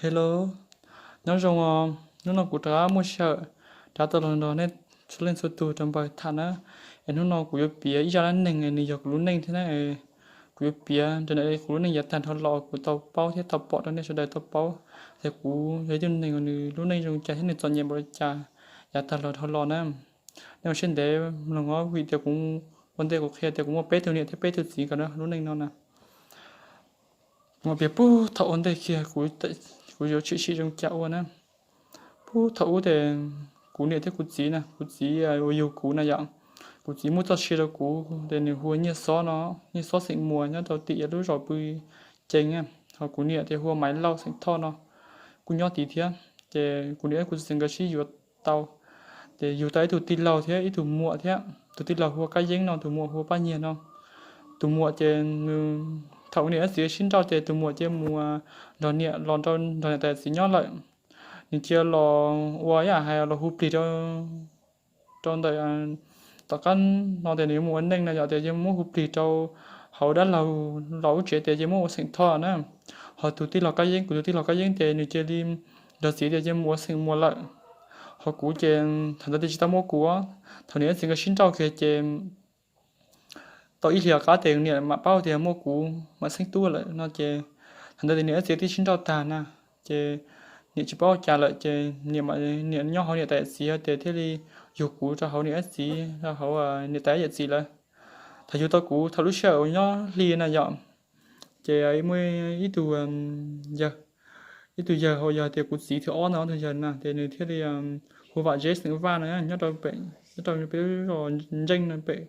Hello, nyob zoo os. Hnub no kuv rov qab muaj sij hawm rov tau los nrog nej txhua leej txhua tus rau npawg tham na. Es hnub no kuv yuav piav ib zaj dab neeg, nws yog kuv lub neej thiab na. Kuv yuav piav raws li kuv lub neej yav tag dhau los kuv tau paub thiab tau pom rau nej sawv daws tau paub tias kuv yog ib tug neeg uas nws lub neej zoo cas thiab nws txom nyem npaum li cas yav tag los dhau los na. Nej ua siab ntev mloog os, vim tias kuv ua ntej kuv qhia tias kuv muaj peb tug niam thiab peb tug txiv nkawd lub neej no na. Kuv mam piav puag thaum ua ntej kiag, kuv yuav tshwm sim zoo cas ua na. Puag thaum ub ces kuv niam thiab kuv txiv na, kuv txiv uas yug kuv na yom, kuv txiv muab txoj sia rau kuv ces nws hu ua Nyiaj Xob no, Nyiaj Xob xeem Muas nyob rau tim lub zos Pw Cees na. Ho kuv niam ces hu ua Maiv Lauj xeem Thoj no, kuj nyob tid thiab. Ces kuv niam thiab kuv txiv nkawd sib yuav tau, ces yug tau ib tug tij laug thiab ib tug muam thiab. Tus tij laug hu ua Kab Yeeb no, tus muam hu ua Paj Nyiag no. Tus muam ces nws, thaum niam thiab txiv sib nrauj ces tus muam ces mus nrog niam los nrog niam tais txiv nyob lawm. Nws cia los ua ib yam hais los hu plig rau, rau ntawm, tom qab no tias nws yuav mus ua neej no yom, tias yuav muab hu plig rau hauv dab laug los lub tsev tias yuav muab ua xeem Thoj na. Ho tus tij laug Kab Yeeb, kuv tus tij laug Kab Yeeb ces nws cia li nrog txiv tias yuav mus ua xeem Muas lawm. Ho kuv ces thaum ntawd tias tsis tau muaj kuv, thaum niam thiab txiv nkawd sib nrauj kiag ces tau ib hlis qab ces niam mam paub tias muaj kuv Maiv Xeeb Tub lawm no ces thaum ntawd tias niam thiab txiv twb sib nrauj tag na, ces niam tsis paub ua cas lawm ces niam, niam nyob hauv niam tais yawm txiv ces thiaj li yug kuv rau hauv niam thiab txiv, rau hauv niam tais yawm txiv lawm. Thaum yug tau kuv thaum lub sij hawm nyob hli na yom, ces muaj ib tug yawg, ib tug yawg ho yog tias kuv txiv thib ob ntawm ob tug yawg na, ces nws thiaj li hu Vam Zeb xeem Vaj no, nyob rau pem, nyob rau pem lub zos Ntseej no, pem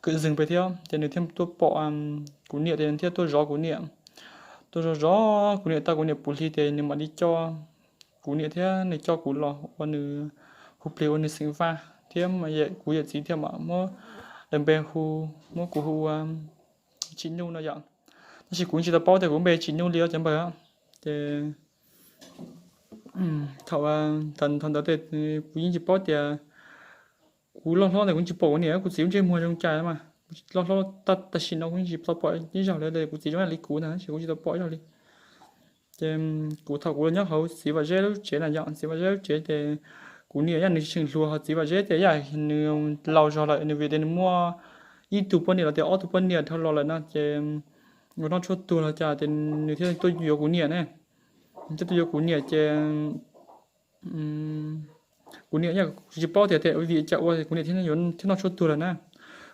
Kwm Zeeg pem thiab. Ces nws thiaj tuaj pom kuv niam ces thiaj tuaj zov kuv niam. Tuaj zov zov kuv niam tau kuv niam puv hli ces nws mam li coj kuv niam thiab nws coj kuv los ua nws, hu plig ua nws xeem Vaj thiab. Kuv yawm txiv thiaj mam muab daim npe hu, muab kuv hu ua Tsim Nyuj no yom. Tab sis kuv tsis tau paub tias kuv npe Tsim Nyuj li os cov npawg. Ces thaum, thaum ntawd kuv yeej tsis paub tias, kuv loj hlob ntawd kuv tsis pom kuv niam kuv txiv lub ntsej muag zoo cas mas, loj hlob tam sim no kuv yeej tsis tau pom ib zaug li, kuv txiv zoo li kuv ntag tab sis kuv tsis tau pom ib zaug li. Ces kuv thaum kuv los nyob hauv txiv Vam Zeb lub tsev na yom, txiv Vam Zeb lub tsev ces kuv niam yam nws tseem hluas, ho txiv Vam Zeb tias yam nws laus zog lawm, nws vim tias nws muaj ib tug poj niam los tias ob tug poj niam dhau los lawm no ces ua noj tshuaj tuag los cas ces nws thiaj tuaj yuav kuv niam ne. Thiaj tuaj yuav kuv niam ces kuv niam yam tsis paub tias vim li cas ua kuv niam thiaj yuav thiaj noj tshuaj tuag lawm na.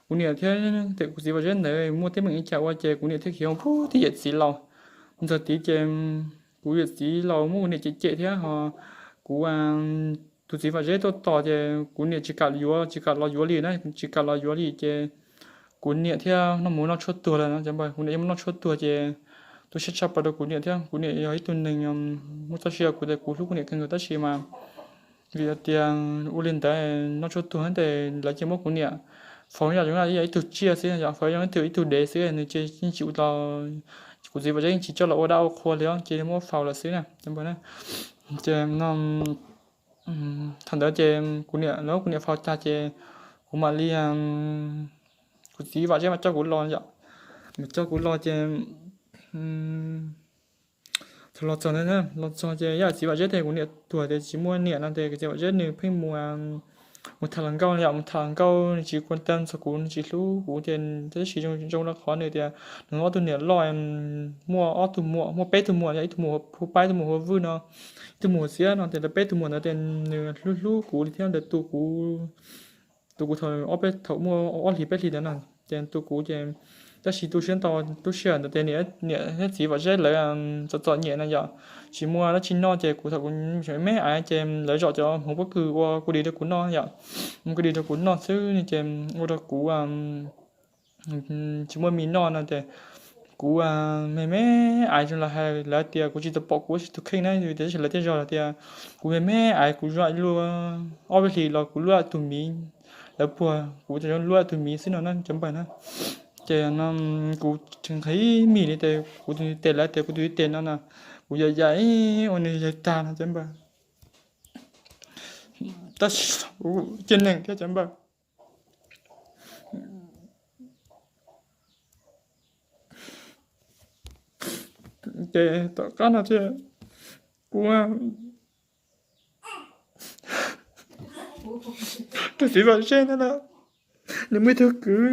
Kuv niam thiab tias kuv txiv Vam Zeb ntawd muaj teeb meem li cas ua ces kuv niam thiaj khiav mus pub tim yawm txiv laus. Mus txog tid ces kuv yawm txiv laus muab kuv niam cem cem thiab ho kuv, tus txiv Vam Zeb tuaj tos ces kuv niam tsis kam yuav, tsis kam los yuav li na, tsis kam los yuav li ces kuv niam thiaj noj mus noj tshuaj tuag lawm no cov npawg. Kuv niam yeej muaj noj tshuaj tuag ces tu siab tshaj plaws rau kuv niam thiab. Kuv niam yog ib tug neeg muaj txoj sia, kuv tias kuv hlub kuv niam kawg nkaus tab sis mas vim tias ua li ntawd noj tshuaj tuag tes lawv cia muab kuv niam faus yam zoo ib yam ib tug tsiaj xwb, yog faus zoo ib tug, ib tug dev xwb, nws ces yeej tsis ua, kuv txiv Vam Zeb yeej tsis coj los ua dab ua qhua li os, cia li muab faus lawm xwb na cov npawg na. Ces no, thaum ntawd ces kuv niam, lawv muab kuv niam faus tag ces kuv mam li, kuv txiv Vam Zeb mam coj kuv los yom, mam coj kuv los ces thaum los txog ntawd, los txog ces yam txiv Vam Zeb tias kuv niam tuag tias tsis muaj niam no ces kuv txiv Vam Zeb nws pheej mus, mus tham hluas nkauj yom, mus tham hluas nkauj, nws tsis kuam tag txog kuv, nws tsis hlub kuv ces tab sis zoo zoo rau qhov nws tias nws ob tug niam loj, muaj ob tug muam, muaj peb tug muam, yog ib tug muam hu Pab, ib tug muam hu Vwj no, ib tug muam hu Xiab no, ces lawv peb tug muam ntawd ces nws hlub hlub kuv li thiab ntawd tu kuv, tu kuv thaum ob peb, thaum muaj ob hlis peb hlis ntawd no ces tu kuv ces tab sis tu siab ntau, tu siab ntawd ces niam thiab txiv Vam Zeb lawv txom txom nyem no yom, tsis muaj dab tsi noj ces kuv thaum kuv me me aiv ces lawv zom cov hmoov pob kws ua kua dis rau kuv noj yom, ua kua dis rau kuv noj xwb ces ua rau kuv tsis muaj mis noj no ces kuv me me aiv zoo lawv hais, lawv tias kuv tsis tau pom kuv ua tus kheej na, vim tias lawv thiaj zog lawv tias kuv me me aiv kuv zoo luaj, ob peb hlis los kuv luaj tus miv, lawv puag kuv tseem zoo luaj tus miv xwb no na cov npawg na. Ces no kuv tseem nqhis mis li ces kuv tus tes, lawv tias kuv tus tes no na, kuv yam yam ua nws yawg tag no cov npawg. Tab sis kuv cia neeg thiab cov npawg. Ces tom qab no thiaj Kuv, tus txiv Vam Zeb no na, nws muaj ib tug kwv.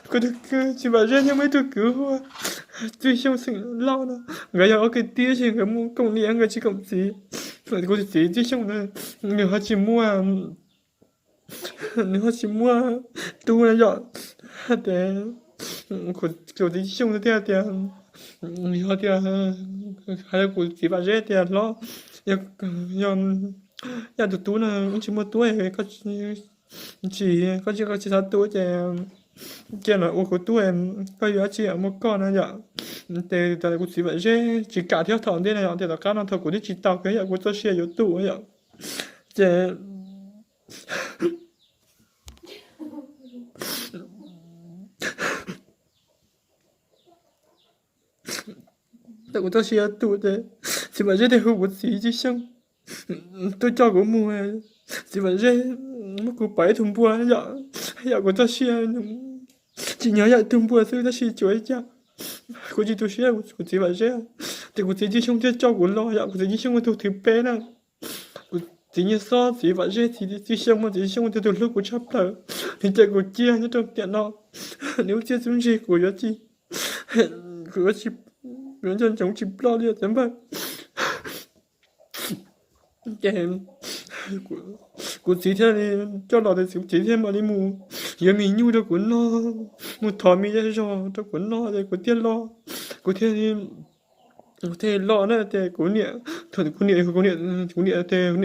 Kuv tus kwv, txiv Vam Zeb nws muaj ib tug kwv hu ua Txwj Xyooj xeem Lauj no. Nkawd yog ob kwv tij ces nkawd muaj koom niam nkawd tsis koom txiv. Kuv tus txiv Txwj Xyooj na, nws ho tsis muaj, nws ho tsis muaj tub na yom. Ces kuv txiv Txwj Xyooj thiaj tias, yog tias, hais rau kuv txiv Vam Zeb tias, hlob, yog, yog tus tub no wb tsis muaj tub, koj tsis, koj tsis, koj tsis xav tu ces cia no ua kuv tub, koj yuav dab tsi muaj koj no yom. Ces tas kuv txiv Vam Zeb tsis kam thiab thaum ntej no yom, ces tom qab no thaum kuv twb tsis tau kiag yom, kuv txoj sia yuav tu yom. Ces thaum kuv txoj sia yuav tu ces txiv Vam Zeb thiaj hu kuv txiv Txwj Xyooj tuaj coj kuv mus. Txiv Vam Zeb muab kuv pov ib tug npua yom, yam kuv txoj sia tsis nyob yam ib tug npua xwb tab sis tsuas ib cag. Kuv tsis tu siab kuv txiv Vam Zeb, ces kuv txiv Txwj Xyooj thiaj coj kuv los yom. Kuv txiv Txwj Xyooj ua tus thwv peb na. Kuv txiv Nyiaj Xob, txiv Vam Zeb, txiv Txwj Xyooj, txiv Txwj Xyooj ua tus hlub kuv tshaj plaws. Nws cem kuv ciaj nyob rau tiam no, nws ua txiaj txuj ntsig kuv yuav tsis, kuv yuav tsis, kuv yuav nco ntsoov tsis ploj li os cov npawg. Ces kuv txiv thiaj li coj los, ces kuv txiv thiaj mam li mus yuav me nyuj rau kuv noj, mus thov me zej zog rau kuv noj ces kuv thiaj los, kuv thiaj li, kuv thiaj li los na. Ces kuv niam, thaum kuv niam, kuv niam, kuv niam ces kuv niam